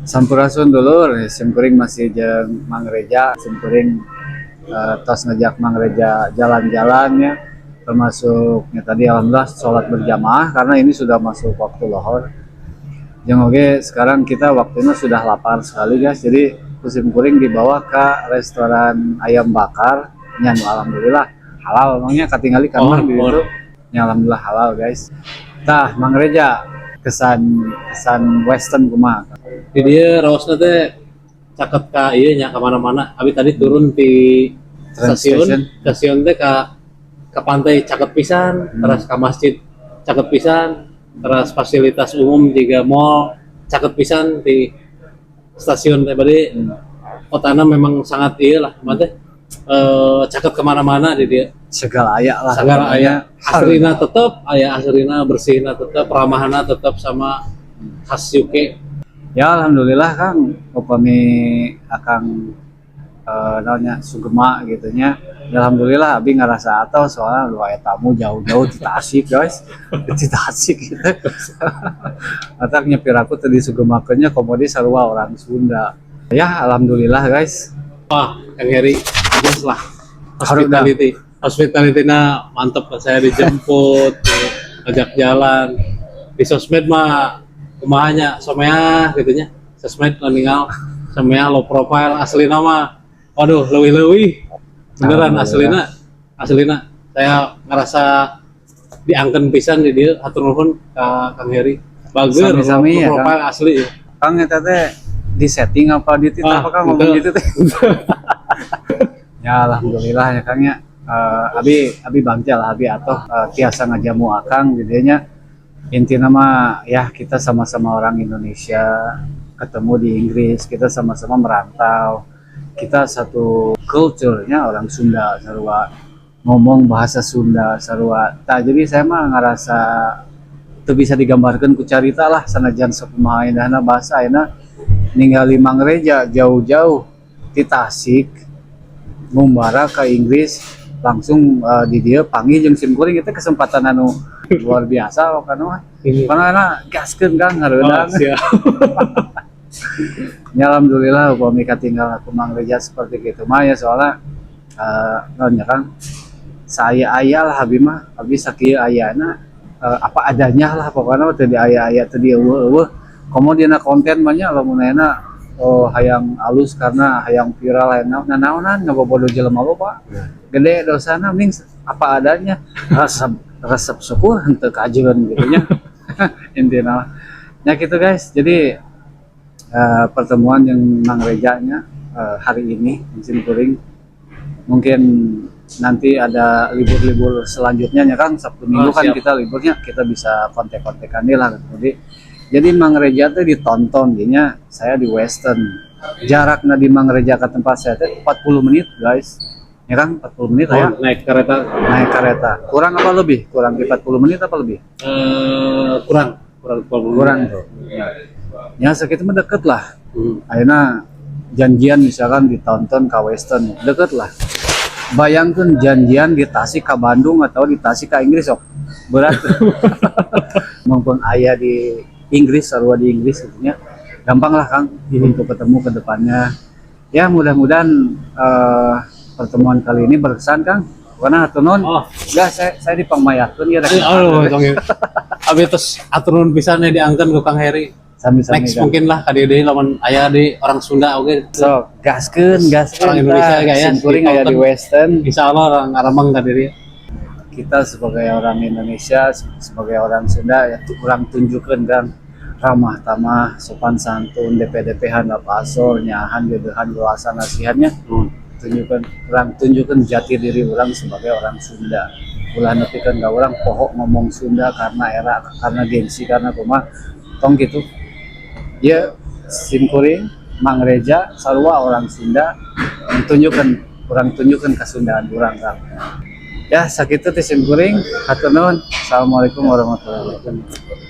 Sampurasun, dulur. Simkuring masih jeung Mang Reja. Simkuring tos ngajak Mang Reja jalan-jalan ya. Termasuknya tadi alhamdulillah sholat berjamaah karena ini sudah masuk waktu lohor. Jeung oge sekarang kita waktunya sudah lapar sekali, guys. Jadi ku simkuring dibawa ke restoran ayam bakar. Nya nu alhamdulillah halal emangnya katingali kan Oh, Mang di oh. ditu. Nya alhamdulillah halal, guys. Tah, Mang Reja, kesan kesan Weston kumaha? Di dieu raosna teh caket ka ieu nya, ka mana-mana. Abi tadi turun di train stasiun, station. Stasiun teh ka pantai caket pisan, terus ka masjid caket pisan, terus fasilitas umum juga mall caket pisan di stasiun teh. Berarti kotana memang sangat ieu lah, mah teh caket kemana-mana di dieu. Segala aya lah. Segala aya, asrina tetep aya, asrina bersihna tetep, ramahna tetep, sama khas UK. Ya alhamdulillah, Kang, upami Akang naonnya sugema gitu nya. Ya, alhamdulillah abi ngerasa atau soalnya lu aya tamu jauh-jauh di Tasik, guys. Di Tasik gitu. Matak nyepir aku tadi sugemakeunnya komodi sarua orang Sunda. Ya alhamdulillah, guys. Wah, Kang Heri, bagus lah. Hospitality, hospitality na mantep lah. Saya dijemput, ajak jalan. Di sosmed mah kumaha nya, someah gitu nya. Sosmed lah ninggal, someah low profile, asli nama. Waduh, leuwih-leuwih. Beneran Alhamdulillah. Aslina, aslina. Saya ngerasa diangken pisan di dieu, hatur nuhun ka Kang Heri. Bager, Sami-sami low ya, Kang. Profile asli ya. Kang, eta teh di setting apa di Ah, apa Kang ngomong betul. Gitu teh? Ya alhamdulillah ya, Kang, ya. Abi abi bangga lah abi atau tiasa ngajamu Akang gitu nya. Intina mah ya kita sama-sama orang Indonesia ketemu di Inggris, kita sama-sama merantau, kita satu culture-nya orang Sunda, sarua ngomong bahasa Sunda sarua. Tah, jadi saya mah ngerasa itu bisa digambarkan ku carita lah, sanajan sakumaha indahna bahasa. Ayeuna ningali Mang Reja jauh-jauh di Tasik ngumbara ke Inggris, langsung di dieu panggih jeung simkuring, itu kesempatan anu luar biasa pokoknya mah. Ini. Karena gaskeun, Kang, Oh, hareudang. Siap. Ya alhamdulillah upami katinggal ku Mang Reja seperti gitu mah ya, soalnya naon nya, Kang, saya aya lah abi mah, abi sakieu ayana, apa adanya lah pokoknya mah, teu di aya-aya, teu di euweuh-euweuh. Komo dina konten mah nya, lamun ayeuna oh hayang alus karena hayang viral, hayang naon naonan, ngabobodo jelema loba gede dosana. Mending apa adanya, resep resep syukur henteu kajeun gitu nya intina ya gitu, guys. Jadi pertemuan yang Mang Rejanya hari ini musim kuring, mungkin nanti ada libur-libur selanjutnya ya, Kang. Sabtu Minggu Oh, kan siap. Kita liburnya, kita bisa kontek-kontekan lah gitu. Jadi Mang Reja tuh di Taunton dinya, saya di Weston. Jaraknya di Mang Reja ke tempat saya teh 40 menit, guys, ya Kang, 40 menit Oh, ya. Naik kereta. Naik kereta kurang apa lebih, kurang di 40 menit apa lebih? Kurang, kurang 40 Kurang menit. Tuh ya, segitu mah deket lah. Akhirnya janjian misalkan di Taunton ke Weston deket lah. Bayangkan janjian di Tasik ke Bandung atau di Tasik ke Inggris, sok berat. Maupun ayah di Inggris, sarua di Inggris gitu nya, gampang lah, Kang, untuk ketemu ke depannya. Ya mudah-mudahan pertemuan kali ini berkesan, Kang. Karena hatur nuhun. Oh. Enggak, saya dipangmayakeun ya. Eh, aduh, tong ieu. Abi terus hatur nuhun pisan ya diangkeun ku Kang Heri. Sami-sami. Next Kang. mungkin lah ka dieu deui lamun aya di orang Sunda oge. So, gaskeun, gaskeun. Orang Indonesia Tah. kayak Simkuring aya di Taunton. Weston. Insya Allah orang ngarameng ka diri. Kita sebagai orang Indonesia, sebagai orang Sunda ya urang tunjukkeun, Kang, ramah tamah, sopan santun, DPDP handap asor, nyaahan geudeuhan luasan nasihatnya. Tunjukkan, urang tunjukkan jati diri urang sebagai orang Sunda. Ulah nepikeun ka urang poho ngomong Sunda karena era, karena gengsi, karena kumaha, tong gitu ya. Simkuring Mang Reja sarua orang Sunda, tunjukkan, urang tunjukkan kesundaan urang, Kang. Ya sakitu ti simkuring, hatur nuhun. Assalamualaikum warahmatullahi wabarakatuh.